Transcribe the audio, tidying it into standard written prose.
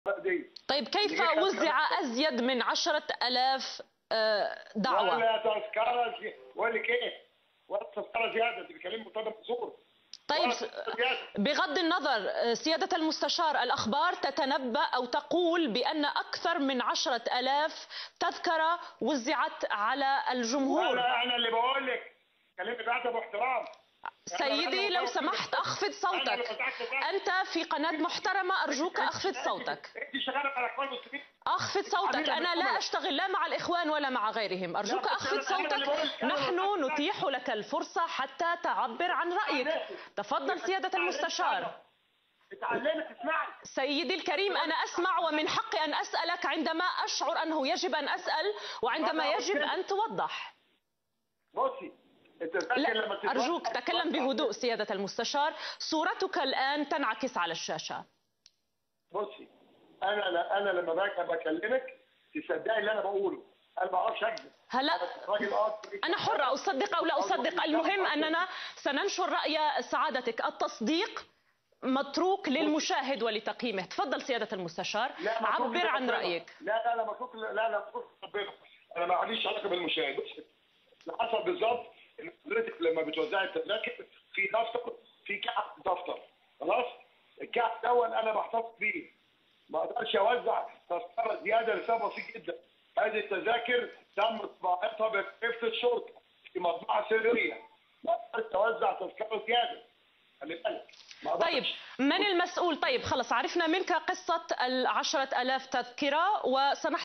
دي. طيب كيف وزع أزيد من 10,000 دعوة؟ ولا تذكرة، بقول لك إيه؟ ولا تذكرة زيادة، أنت بتكلمني مرتضى منصور. طيب بغض النظر سيادة المستشار، الأخبار تتنبأ أو تقول بأن أكثر من 10,000 تذكرة وزعت على الجمهور. أنا اللي بقول لك كلمني بعد باحترام. سيدي لو سمحت أخفض صوتك، أنت في قناة محترمة، أرجوك أخفض صوتك. أنت شغالة مع الإخوان المسلمين؟ أخفض صوتك، أنا لا أشتغل لا مع الإخوان ولا مع غيرهم، أرجوك أخفض صوتك. نحن نتيح لك الفرصة حتى تعبر عن رأيك. تفضل سيادة المستشار. سيدي الكريم أنا أسمع، ومن حقي أن أسألك عندما أشعر أنه يجب أن أسأل، وعندما يجب أن توضح. بصي لا أرجوك تكلم بهدوء سيادة المستشار، صورتك الآن تنعكس على الشاشة. بصي أنا لما باجي بكلمك تصدقي اللي أنا بقوله، أنا ما بعرفش أكذب. هلا أنا حرة أصدق أو لا أصدق، المهم أننا سننشر رأي سعادتك، التصديق متروك للمشاهد ولتقييمه. تفضل سيادة المستشار، عبر عن رأيك. لا لا لا متروك، لا لا متروك ربنا، أنا ما عنديش علاقة بالمشاهد. بصي اللي حصل بالظبط ان حضرتك لما بتوزعي التذاكر في دفتر، في كعب دفتر، خلاص؟ الكعب دوت انا بحتفظ بيه، ما اقدرش اوزع تذكره زيادة لسبب بسيط جدا، هذه التذاكر تم طباعتها بكفه الشرطة في مطبعة سرية، ما اقدرش اوزع تذكره زيادة، خلي بالك. طيب من المسؤول؟ طيب خلص عرفنا منك قصة 10,000 تذكره وسمحت